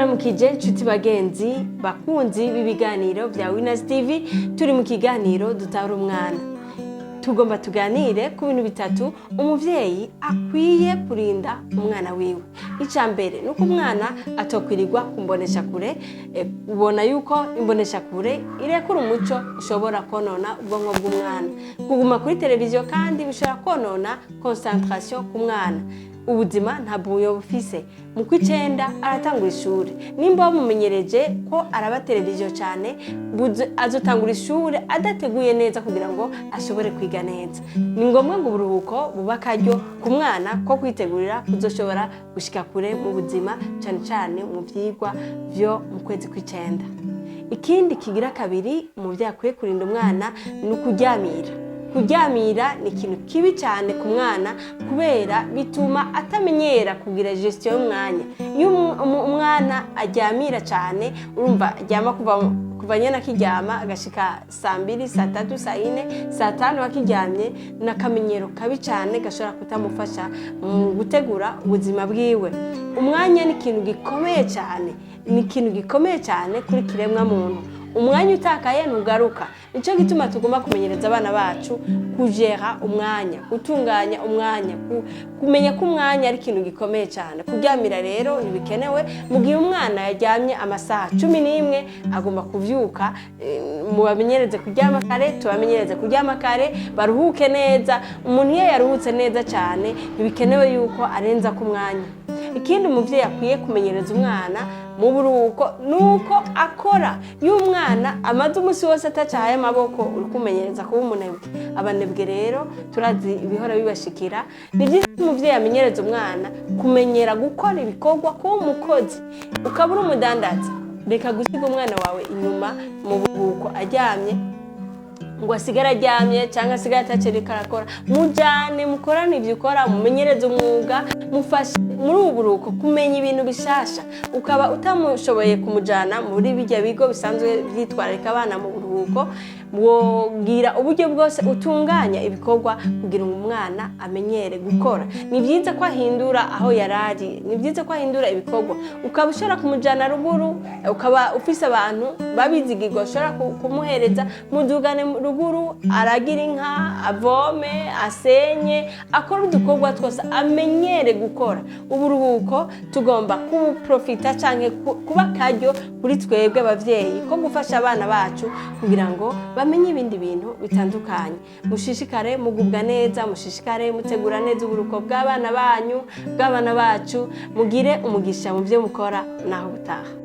Ndabaramukije nshuti, bagenzi, bakunzi b'ibiganiro bya Winners TV. Turi mu kiganiro Dutahura Umwana. Tugomba tuganire ku bintu bitatu umuvyeyi akwiye kurinda umwana wiwe. Icya mbere ni uko umwana atokwirirwa ku mboneshakure. Ubona yuko imboneshakure irekura umuco ushobora konona ubwonko bw'umwana. Kuguma kuri televiziyo kandi bishobora konona concentration ku mwana. Ubuzima ntabwo bufise. Mu kw'icenda aratangura ishuri. Nimba wamumenyereje ko araba televiziyo cyane, azotangura ishuri adateguye neza kugira ngo ashobore kwiga neza. Ni ngombwa ngo uburuhuko buba akaryo ku mwana ko kwitegurira kuzoshobora gushika kure mu buzima, cyane cyane mu vyigwa vyo mu kwezi kw'icenda. Ikindi kigira kabiri umuvyeyi akwiye kurinda umwana ni ukuryamira. Kuryamira ni ikintu kibi cyane ku mwana, kubera bituma atamenyera kugira gestion y'umwanya. Iyo umwana aryamira cyane, urumva aryama kuva nyene akiryama agashika saa 2, saa 3, saa 4, saa 5 akiryamye, ni akamenyero kabi cyane gashobora kutamufasha mu gutegura ubuzima bwiwe. Umwanya ni ikintu gikomeye cyane, ni ikintu gikomeye cyane kuri kiremwa muntu. Umwanya utakaye ntugaruka. Nicyo gituma tugomba kumenyereza abana bacu kujera umwanya, gutunganya umwanya, kumenya ko umwanya ari ikintu gikomeye cyane. Kuryamira rero ntibikenewe. Mu gihe umwana yaryamye amasaha 11, agomba kuvyuka. Mubamenyereze kuryama kare, tubamenyereze kuryama kare, baruhuke neza. Umuntu iyo yaruhutse neza cyane, ntibikenewe yuko arenza ku mwanya. Ikindi umuvyeyi akwiye kumenyereza umwana mu buruhuko ni uko akora. Iyo umwana amaze umunsi wose atacaye amaboko, uri kumenyereza kuba umunebwe. Abanebwe rero turazi ibihora bibashikira. Ni byiza ko umuvyeyi amenyereza umwana kumenyera gukora ibikorwa, kuba umukozi. Ukaba uri umudandaza, reka gusiga umwana wawe inyuma mu buruhuko aryamye, ngo asigare aryamye cyangwa asigare atacyo arakora. Mujyane mukorane ibyo ukora, mumenyereze umwuga, mufashe muri ubu buruhuko kumenya ibintu bishasha. Ukaba utamushoboye kumujyana muri bijya bigo bisanzwe byitwararika abana mu buruhuko, wogira uburyo bwose utunganya ibikorwa kugira ngo umwana amenyere gukora. Ni byiza ko ahindura aho yari ari, ni byiza ko ahindura ibikorwa. Ukaba ushobora kumujyana ruguru, ukaba ufise abantu babizigirwa ushobora kumuhereza, mudugane ruguru, aragira inka, avome, asenye, akore udukorwa twose, amenyere gukora. Uburuhuko tugomba kubuprofita cyangwa kuba akaryo kuri twebwe abavyeyi ko gufasha abana bacu kugira ngo bamenye ibindi bintu bitandukanye. Mushishikare mugubwa neza, mushishikare mutegura neza uburuhuko bw'abana banyu, bw'abana bacu. Mugire umugisha mu byo mukora. Naho ubutaha.